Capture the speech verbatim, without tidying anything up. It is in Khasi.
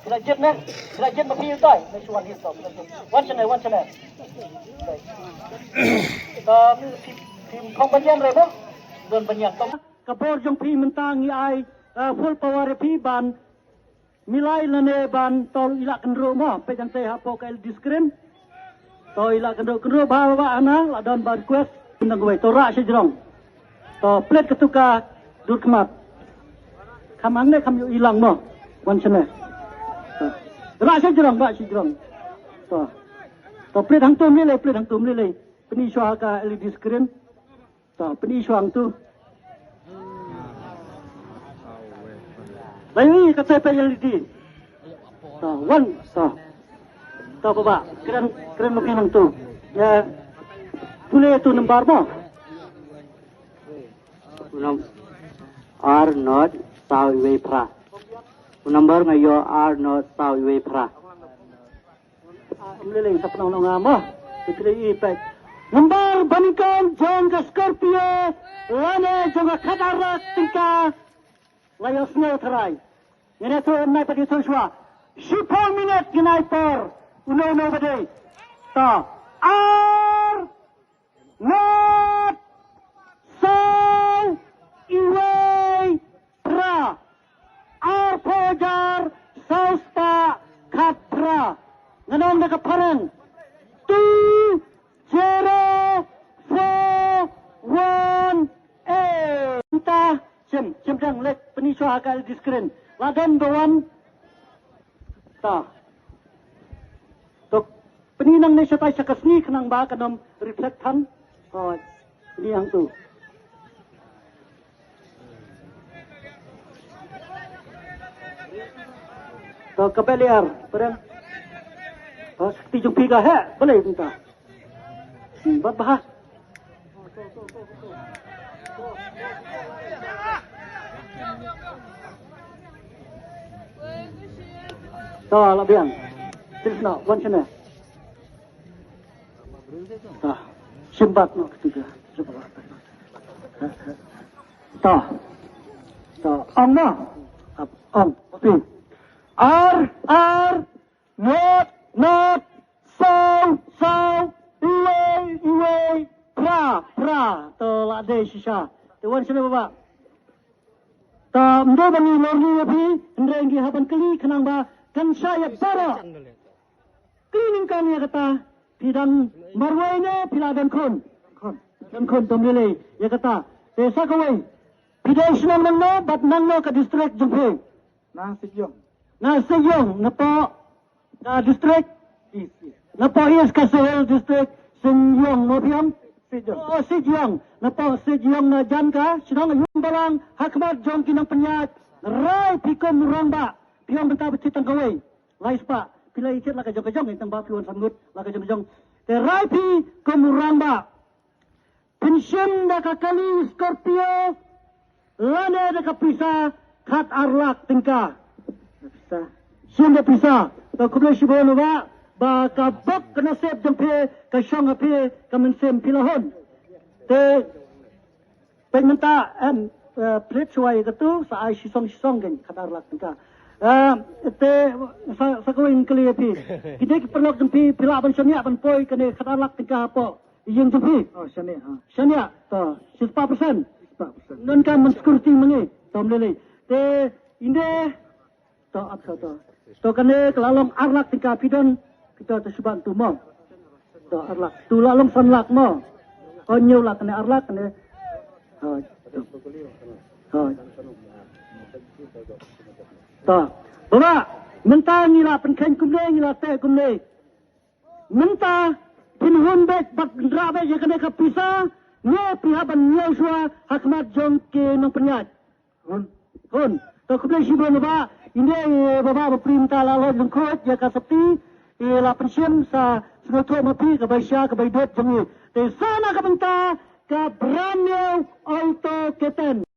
Sila jied ne, sila jied ma phi u tai, ne shu wan hi to. Wan shane, wan shane. Ka phi, phi khong banyan re mo? Don banyan to. Ka bor jong phi mynta ngi ai, eh, full power ïa phi ban milai lane ban tol ila kynroh mo, peit hangtei hapoh ka L E D screen. To ila kynroh, kynroh bha bha hana, la don ba request, bynta kawei, to rah sha jrong. To plie katu ka dur khmat. Kham hangne kham ïohi lang mo. Wan shane. To. Rah sha jrong, rah sha jrong. To. To plie hangtu ym lei lei, plie hangtu ym lei lei. Pyni shuwa ha ka L E D screen. To pyni shuwa hangtu. Ba ïohi katei peit L E D. To wan, to. To baba, kren, kren ma phi nangtu. Ïa pule tu nambar mo. Nam-, ar nod saw iwei phra. U nambar nga ïoh ar nod saw iwei phra. Ah, ym lei lei, sa pynong nong nga mo. Te phi la ïohi peit. Nambar banyngkong jong ka Scorpio lane jong ka khatar lak tyngka. La ïohsngew tharai. Ngin ïathuh, ym nai pat ïathuh shuwa. Shiphew minit ngin ai por. Uno uno ba dei. To. Ar nod saw iwei phra. Arphew hajar saw spah khatphra. Ngan ong da ka phareng. Two zero four one eight. Ta, shim, shim dang leit pyni shuwa ha ka L E D screen. La don ba wan. Ta. To pyni nangne shatai sha ka sngi khnang ba kan ym reflect than. To pyni hangtu. To ka beliar, pyrem. To shakti jong phi ka heh, balei mynta. Hmm, bad bha. To la biang. Tis na, wan shane. To. Shim bad no ketiga. To. To, ong na. Ap, ong. Pi. Ar, ar. Nod, nod, saw, saw, iwei, iwei, phra, phra. To la dei shisha. Te wan shane baba. Ta ym dei ba ngi lor ngi ïa phi, hynrei ngi hap ban kylli khnang ba kan shai ïa baroh. Kylli nyngkong ïa kata, phi dang marwei ne phi la don khun? Don khun, to ym lei lei ïa kata. Te sa kawei, phi dei shnong nangno bad nangno ka district jong phi? Na Sejong. Na Sejong, napoh ka district? East, East. Napoh East Khasi Hills District, Sejong, mo phi ong? Sejong. Oh, Sejong. Napoh Sejong na jan ka shnong, ïa u balang ha khmat jong ki nongpynïaid. Rai phi kum u rangbah. Phi ong bynta ba thied tang kawei. Lai spah. Phi la ïa thied la ka jong ka jong, tang ba phi wan san ngut la ka jong ka jong. Te rai phi kum u rangbah. Phin shim da ka kali Scorpio lane da ka pisa khat ar lak tyngka. Shim da pisa. To khublei shibun u ba, ba ka bok ka nasib jong phi, ka shong ha phi, ka mynsiem phi la hun. Te peit mynta, em, eh, plie shuwa ïa katu, sa ai shisong shisong kein khat ar lak tyngka. Eh, te sa, sa kawei ngan kylli ïa phi. Kine ki paralok jong phi, phi lah ban shaniah ban poi kane khat ar lak tyngka hapoh ïing jong phi? Oh, shaniah, ha. Shaniah, to, shispah percent. Shispah percent. Ngan kam ban security ma ngi, to ym lei lei. Te ynde, to, ap, to, to. To kane ka la long ar lak tyngka phi don, phi to, to shu ban tu mo. To ar lak. Tu la long san lak mo. Oh, hynñiew lak kane ar lak kane. Hooid. Hooid. To. Baba, mynta ngi la pynkheiñ kumne, ngi la teh kumne. Mynta phin hun beit bad rah beit ïa kane ka pisa, ne phi hap ban ñiew shuwa ha khmat jong ki nongpynïaid? Hun. Hun. To khublei shibun baba, ynde, eh, baba bapli mynta la leit lyngkhuid ïa ka sopti, eh, la pynshim sa sngewthuh ma phi ka bai sha ka bai dud jong ngi. Te sa na ka bynta ka brand new Alto K ten.